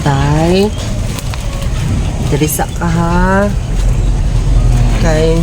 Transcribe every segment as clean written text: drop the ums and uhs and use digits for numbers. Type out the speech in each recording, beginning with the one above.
Tay, diri sa ka ha. Kay,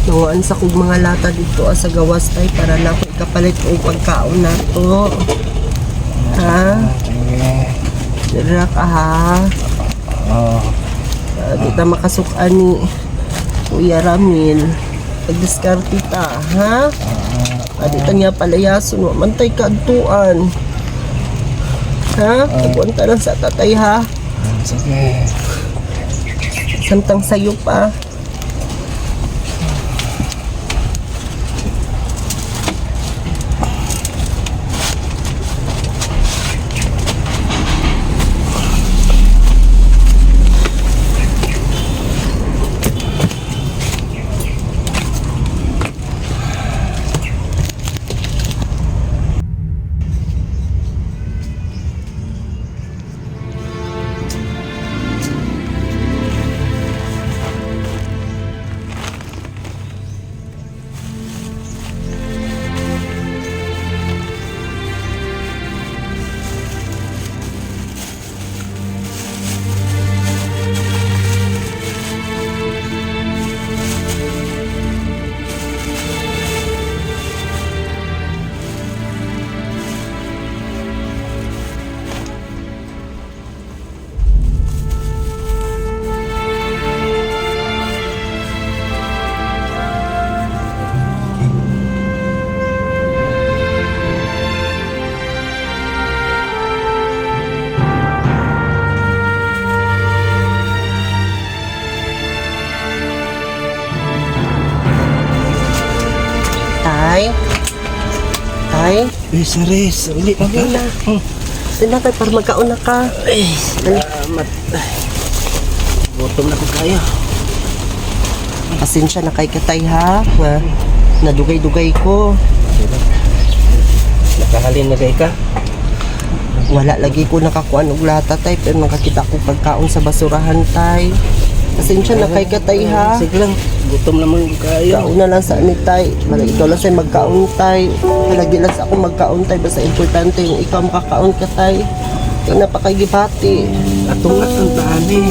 nanguan sa kog mga lata dito sa gawas, tay, para na ako ikapalit og pagkaon nato. Ha? Sige. Diri ra ka ha. Oh. Di ta makasukan ni Kuya Ramil. Pagdiskarte ta, ha? Adi ta niya palayason, wa man tay kaadtuan. Ha? Tagwan ta lang sa tatay ha. Sige. Samtang sayo pa. Tay? Tay? Eh, Saris, uli pa Okay na. Sige na tay, para magkaon na ka. Ay, salamat. Gutom na ko kayo. Pasensya na kay katay ha. Nga, nadugay-dugay ko. Nakahalin na kay ka? Wala lagi ko nakakuan og lata tay, pero nakakita ko pagkaon sa basurahan tay. Pasensya na kay katay ha. Sige lang, gutom naman ko kayo. Kaon na lang sa ani tay. Wala ikaw lang sa magkaon tay. Palagi lang sa ako magkaon tay. Basta importante yung ikaw makakaon ka tay. Ikaw napakagibati. Atungat ang taan eh.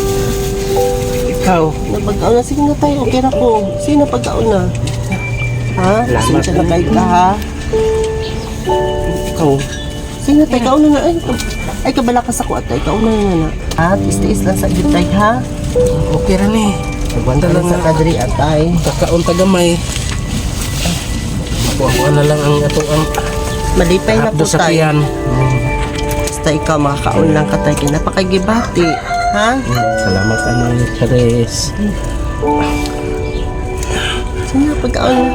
Ikaw. Napagkaon na. Sige na tay. Okay na ko. Sige na pagkaon na. Ha? Pasensya na kay ka ha. Ikaw. Sige na tay. Kaon na na. Ay, ay kabala ka sa kuat tay. Kaon na na na. Ha? Tiis-tiis lang sa gyud tay ha. Okay ra ni. Nagwanta lang sa kadri atay. Kakaon tagamay. Makuha na lang ang atong ang Malipay na po hapdo sa tay. tiyan. Basta ikaw makakaon lang ka tay. Kaya napakagibati. Ha? Salamat ano, Charis. Sige na pagkaon na.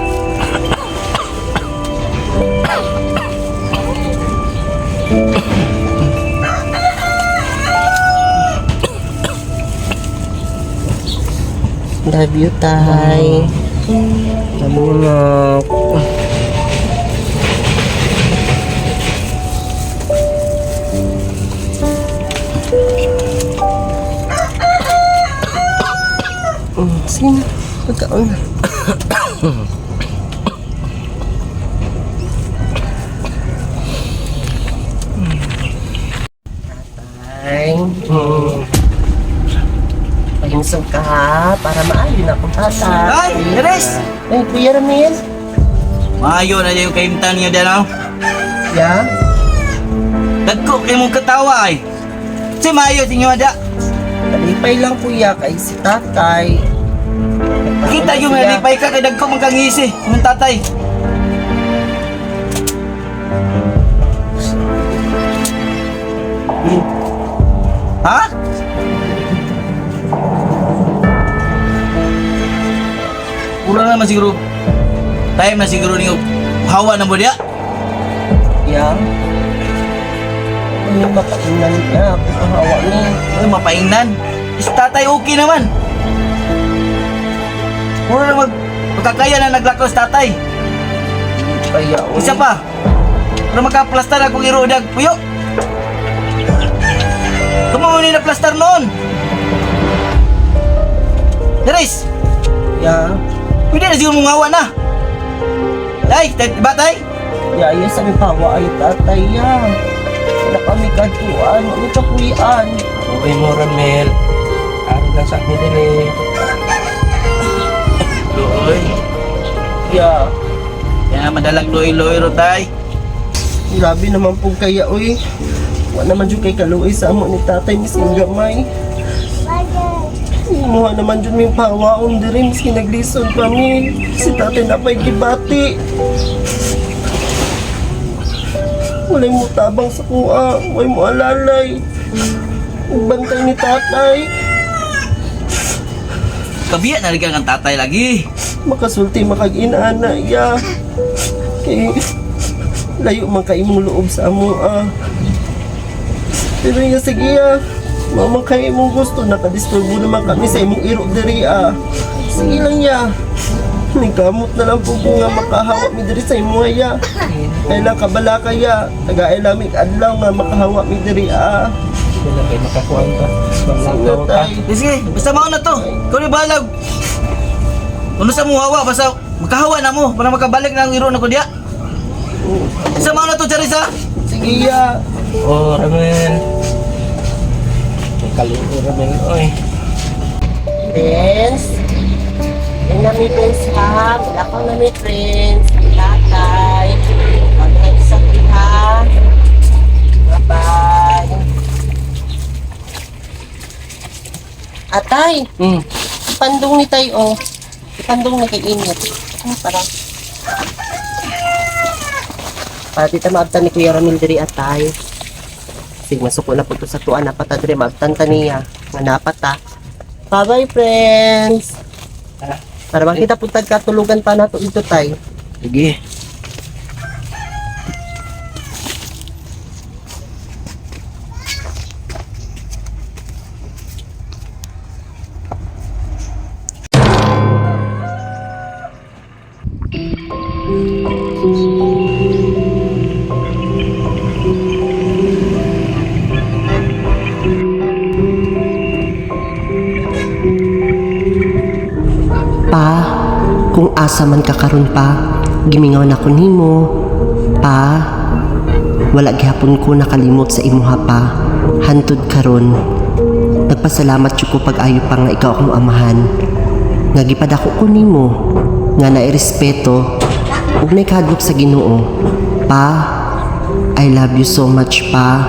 Love you, Tay. Salamat. Sige na, pagkaon na. Tatay. Pahinsog ka ha, para maayo na akong tatay. Ay, Teres! Ay, Kuya Ramil. Maayo na yung kaimtan niyo dyan, oh. Yeah? Dagko kay mong katawa ay. Si maayo sa inyo ada. Kalipay lang kuya kay si tatay. Kita yung nalipay ka kay dagko man kang ngisi, imong tatay. Ha? Pura naman siguro. Time na siguro niyo hawa na mo diya. Ya. Ano mapainan niya? Ako hawa ni. Ay, mapaingnan. Is tatay okay naman. Pura na magkakaya na naglakaw sa tatay. Kaya, uy. Isa pa. Pero makaplastar akong irodag. Puyo. Kamo ni na plastar noon. Daris, Ya. pwede na siguro mong awa na. Tay, tay, ba tay? Ya, iya sa mi pawa ay tatay ya. Wala kami katuan, wala kapuyan. Okay mo, Ramel. Ari lang sa amin dili. Loy. Ya. Kaya madalag loy-loy ro tay. Grabe naman po kaya, uy. Wala naman dyan kay kaluoy sa amo ni tatay, miskin gamay. Imuha naman dyan may pawaon diri, miskin naglisod pa mi. Si tatay na pa'y gibati. Walay mo tabang sa kuha, walay mo alalay. Bantay ni tatay. Kabiya na rin ang tatay lagi. Makasulti makag-inana, ya. Kay layo man kay imong loob sa amo ah. Pero ya sige ah. Mama kay imong gusto nakadisturbo naman kami sa imong iro diri ah. Sige lang ya. Nagkamot na lang po ko nga makahawa mi diri sa imo ya. Kailan kabala kaya tagay lamig adlaw nga makahawa mi diri ah. Sige lang kay makakuan ka. Sige Malakaw ka. tay. Sige, basta mao na to. Ikaw ni balag. Ano sa mo hawa, basta makahawa na mo para makabalik na ang iro na ko diya. Basta mao na to, Charis ha. Sige ya. Oh, Ramel. May kaluoy, Ramel. Oy. Friends, yan na mi friends ha. Wala kang na mi friends. Ang tatay. Pag sa ha. Bye-bye. Atay, ipandong ni tayo. Oh. Ipandong ni kay init. Ano para? Para di ta maabtan ni Kuya Ramil diri atay. Sig masuko na po to sa tuan na pata diri maabtan ta niya. Nga napat ta. Bye-bye friends. Para makita po tag katulugan pa nato ito tay. Sige. Pa, kung asa man ka karon pa, gimingaw na ko nimo. Pa, wala gihapon ko nakalimot sa imuha pa. Hantud karon. Nagpasalamat jud ko pag-ayo pa nga ikaw akong amahan. Nga gipadako ko nimo, nga nairespeto ug naikadlok sa Ginoo. Pa, I love you so much pa.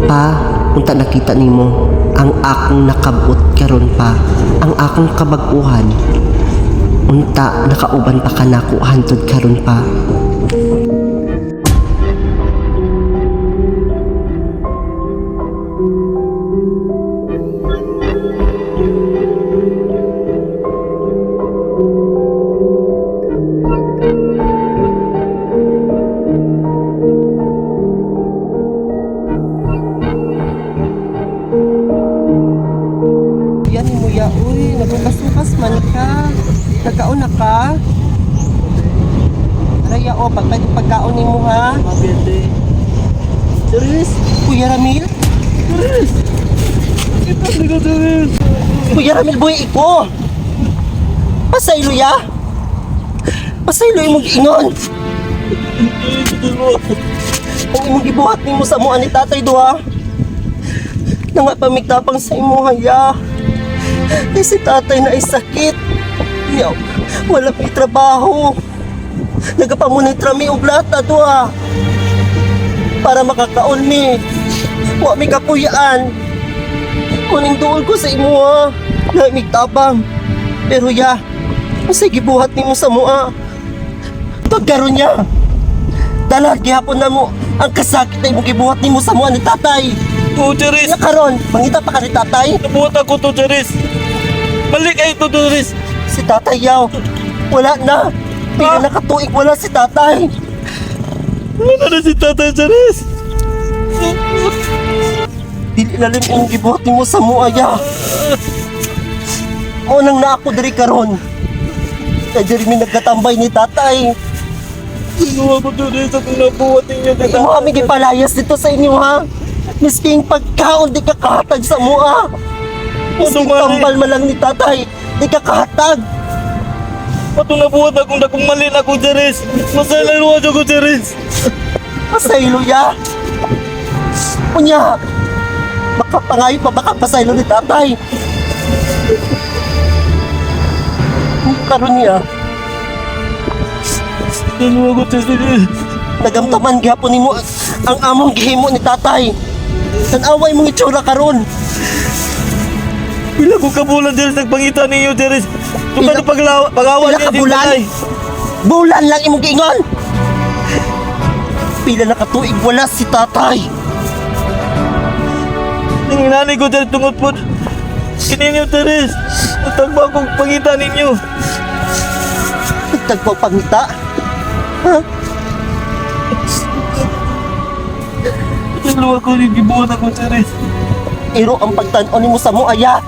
Pa, unta nakita nimo ang akong nakabot karon pa, ang akong kabag-uhan. Unta nakauban pa kanako hantod karon pa. Yan ni Muya, uy, nagukasukas man ka. Nagkaon na ka? Araya, o, pag pagkaon ni mo ha. Mabete. Doris, Kuya Ramil? Doris! Ito ko, Doris! Kuya Ramil, boy, iko! Pasaylo ya! Pasaylo imong giingon! Ang imong gibuhat nimo sa mua ni tatay duha. Nanga pamigtapang sa imuha ya. Kay si tatay na ay sakit. Yaw, wala pa'y trabaho. Nagapamunitra mi og lata duha. Para makakaon mi. Wa mi kapuyaan. Kuning duol ko sa imo ha. Lahi tabang. Pero ya, unsay gibuhat nimo sa mua? Pagkaron niya. Dala gihapon na mo ang kasakit na imong gibuhat nimo sa mua ni tatay. To, Charis. Kaya karon, mangita pa ka ni tatay. Nabuhat ako to, Charis. Balik ay to, Charis. Si tatay yaw. Wala na. Pila na katuig wala si tatay. Wala na si tatay, Charis. Dili na lang imong gibuhat nimo sa mua ya. Mo nang naako diri karon. Kay diri mi nagkatambay ni tatay. Ginawa ko to, Charis. Akong nabuhat ninyo. Kay imo kami gipalayas dito sa inyo ha. Misking pagkaon di ka kahatag sa mua. Misking Ano, Mari? tambal man lang ni tatay, di ka kahatag. Patong nabuhat akong dakong mali na ako, Charis. Masaylo ako, Charis. Pasaylo ya. Unya, makapangayo pa baka pasaylo ni tatay. Karon niya, Ginawa ko, Charis. nagamtaman gihapon nimo ang among gihimo ni tatay. Tan-away mong itsura karon. Pila ko kabulan, Charis. Nagpangita ninyo, Charis. Tungkol Pila- paglawa, pagawa Pila niya, ka bulan? tatay. Bulan lang imong giingon. Pila na katuig wala si tatay. Yung nanay ko, Charis, tungod po. Kininyo, Charis. Natagba akong pangita ninyo. Nagtagpaw pangita. Ha? Ginawa ko, yung gibuhat ako, Charis. Iro ang pagtan-on nimo sa muaya.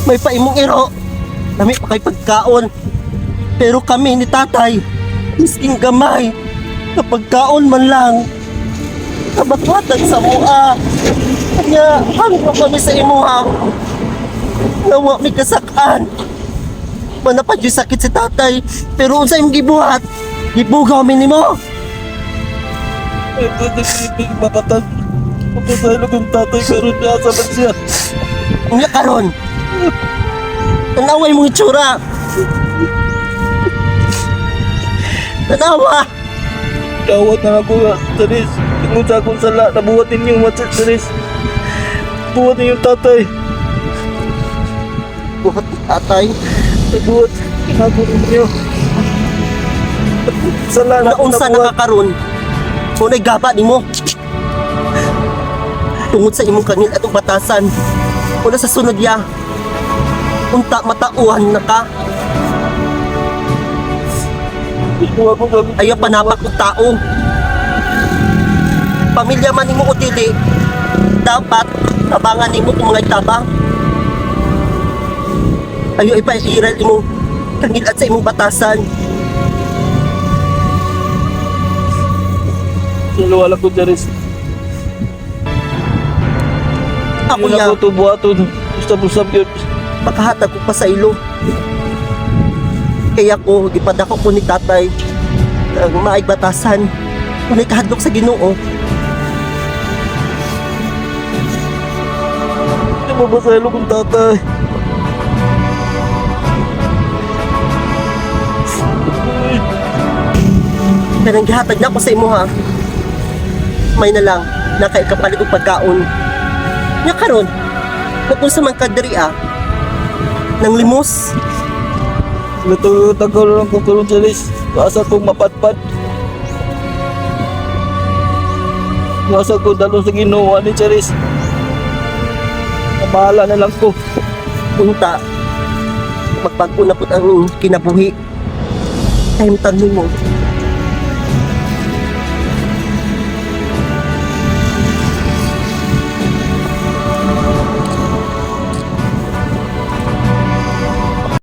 May paimong iro. Nami pa kay pagkaon. Pero kami ni tatay, misking gamay, na pagkaon man lang. Kabakwatan sa mua. Kanya, hanggang kami sa imuha. Nawa mi kasakaan. Manapad yung sakit si tatay. Pero unsa imong gibuhat? Gibugaw mi nimo. Ito, nagpipig, mapatag. Mapasaylo kong tatay, karon niya sa man siya. Unya karon. Tanaway mong itsura. Tanawa. Dawat na ako, Charis. Tungod sa akong sala, nabuhat ninyo, Charis. Buhat ninyong tatay. Buhat ni tatay. Nabuhat, ako ninyo. Sala na akong Naunsa na nabuhat. ka karon. Kunay gaba nimo. Tungod sa imong kangil atong batasan. Una sa sunod ya. Unta matauhan na ka. Ginawa ko kami. Ayaw panapak og tao. Pamilya man nimo o dili, dapat tabangan nimo kung mga itabang. Ayaw ipairal imong kangilat sa imong batasan. Sala ko, Charis. Ako Yun ya, ako to, buhaton. Usap-usap yun. makahatag ko pa sa ilo. Kaya ko, gipadako ko ni tatay ang maig batasan. Kunay kahadlok sa Ginoo. Hindi mo ba kong tatay? Pero ang gihatag na ako sa imo ha. May na lang, nakaikapalit og pagkaon. Nya karon, kung sa man kadiri ah, nang limos, Natutagaw lang ko karon, Charis. Asa kong mapatpat. Nasa ko dalo sa Ginoo ni Charis. Bahala na lang ko. unta, magbago na pud ang kinabuhi. Time tanong mo.